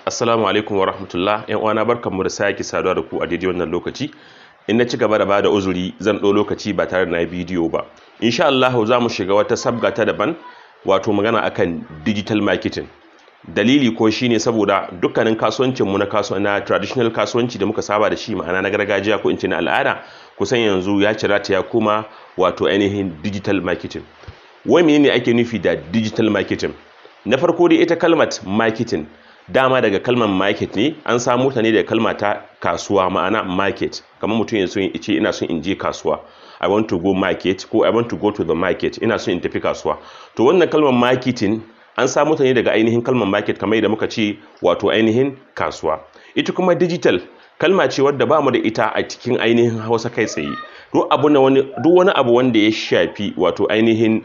Assalamu alaikum wa rahmatullah. Yan uwana, barkanmu da sake saduwa da ku a daidai wannan lokaci. In na ci gaba da bada uzuri, zan ɗau lokaci ba tare da na yi bidiyo ba. Insha Allah za mu shiga wata sabga ta daban, wato magana akan digital marketing. Dalili ko shine saboda dukkanin kasuwancin mu na traditional kasuwanci da muka saba da shi, ma'ana na gargajiya ko in ce na al'ada, kusan yanzu ya cira ta ya koma wato ainihin digital marketing. Wai menene ake nufi da digital marketing? Na farko dai, ita kalmar marketing dama daga kalmar market ne. An samu ta ne daga kalma ta kasuwa, ma'ana market. Kamar mutum ya ce, "Ina son in je kasuwa," "I want to go market" ko "I want to go to the market," ina son in tafi kasuwa. To, wannan kalmar marketing an samu ta ne daga ainihin kalmar market, kamar yadda muka ce, wato ainihin kasuwa. Ita kuma digital kalma ce wadda ba mu da ita a cikin ainihin Hausa kai tsaye. Duk wani abu wanda ya shafi wato ainihin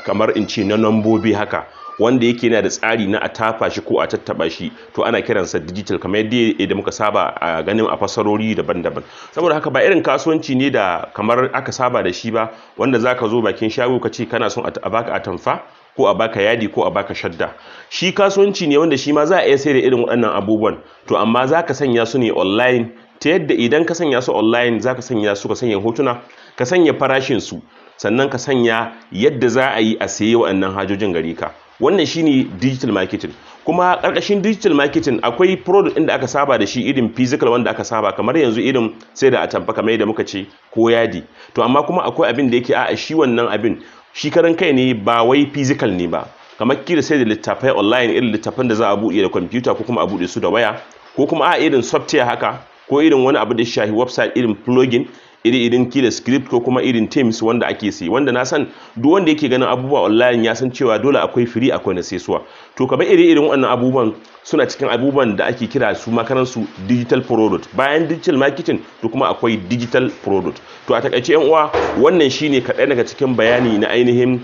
kamar in ce na nambobi haka, wanda yake yana da tsari na a tafa shi ko a tattaba shi, to ana kiransa digital, kamar yadda muka saba a ganin a fasarori daban-daban. Saboda haka ba irin kasuwanci ne da kamar aka saba da shi ba, wanda zaka zo bakin shago ka ce kana son a baka atamfa ko a baka yadi ko a baka shadda. Shi kasuwanci ne wanda shi ma za a iya sayar da irin waɗannan abubuwan, to amma za ka sanya su ne online, ta yadda idan ka sanya su online, za ka sanya su, ka sanya hotuna, ka sanya farashin su, sannan ka sanya yadda za a yi a saye waɗannan hajojin gare ka. Wannan shine digital marketing. Kuma ƙarƙashin digital marketing akwai product ɗin da aka saba da shi, irin physical wanda aka saba, kamar yanzu irin sai da atamfa, kamar yadda muka ce, ko yadi. To, amma kuma akwai abin da yake a'a, shi wannan abin shi karan kai ne, ba wai physical ne ba, kamar kira sai da littafai online, irin littafan da za a buɗe da kwamfuta ko kuma a buɗe su da waya, ko kuma a irin software haka, ko irin wani abu da shafi website, irin plugin, iri irin kila script, ko kuma irin themes wanda ake siyi, wanda na san duk wanda yake ganin abubuwa online ya san cewa dole akwai free, akwai na saisuwa. To, kamar iri irin wannan abubuwan suna cikin abubuwan da ake kira su makaransu digital product. Bayan digital marketing, to kuma akwai digital product. To, a takaice yan uwa, wannan shine kaɗan daga cikin bayani na ainihin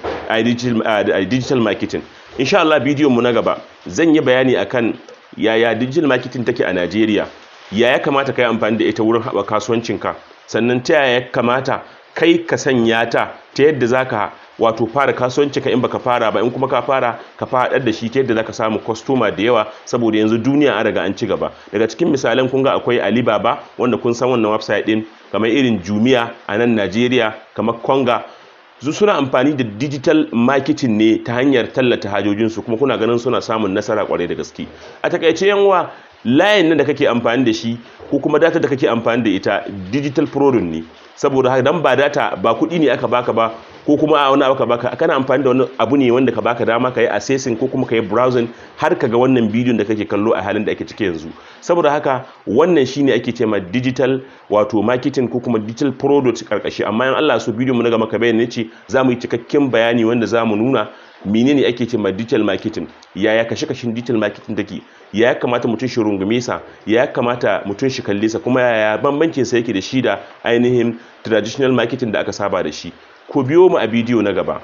digital marketing. Insha Allah bidiyon mu na gaba zan yi bayani akan yaya digital marketing take a Najeriya, ya kamata ka yi amfani da ita wurin haɓaka kasuwancinka, sannan ta yaya ya kamata kai ka sanya ta ta yadda zaka wato fara kasuwanci ka in baka fara ba, in kuma ka fara, ka faɗar da shi ta yadda zaka samu kwastoma da yawa, saboda yanzu duniya an riga an ci gaba. Daga cikin misalan, kun ga akwai Alibaba, wanda kun san wannan website din, kamar irin Jumia a nan Najeriya, kamar Konga, su suna amfani da digital marketing ne ta hanyar tallata hajojinsu, kuma kuna ganin suna samun nasara kwarai da gaske. A takaice yan uwa, layin nan da kake amfani da shi ko kuma data da kake amfani da ita digital product ne. Saboda haka dan ba data ba kuɗi ne aka baka ba, ko kuma a wani abu ka baka, kana amfani da wani abu ne wanda ka baka dama ka yi accessing ko kuma ka yi browsing har ka ga wannan bidiyon da kake kallo a halin da ake ciki yanzu. Saboda haka wannan shine ake ce ma digital wato marketing ko kuma digital product karkashi. Amma in Allah so, bidiyon mu na gaba, ka bayyana ce, za mu yi cikakken bayani wanda za mu nuna menene ake ce ma digital marketing, yaya kashe-kashen digital marketing take, ya kamata mutum shi rungume sa, ya kamata mutum shi kalle sa, kuma yaya bambancin sa yake da shi da ainihin traditional marketing da aka saba da shi. Ku biyo mu a bidiyo na gaba.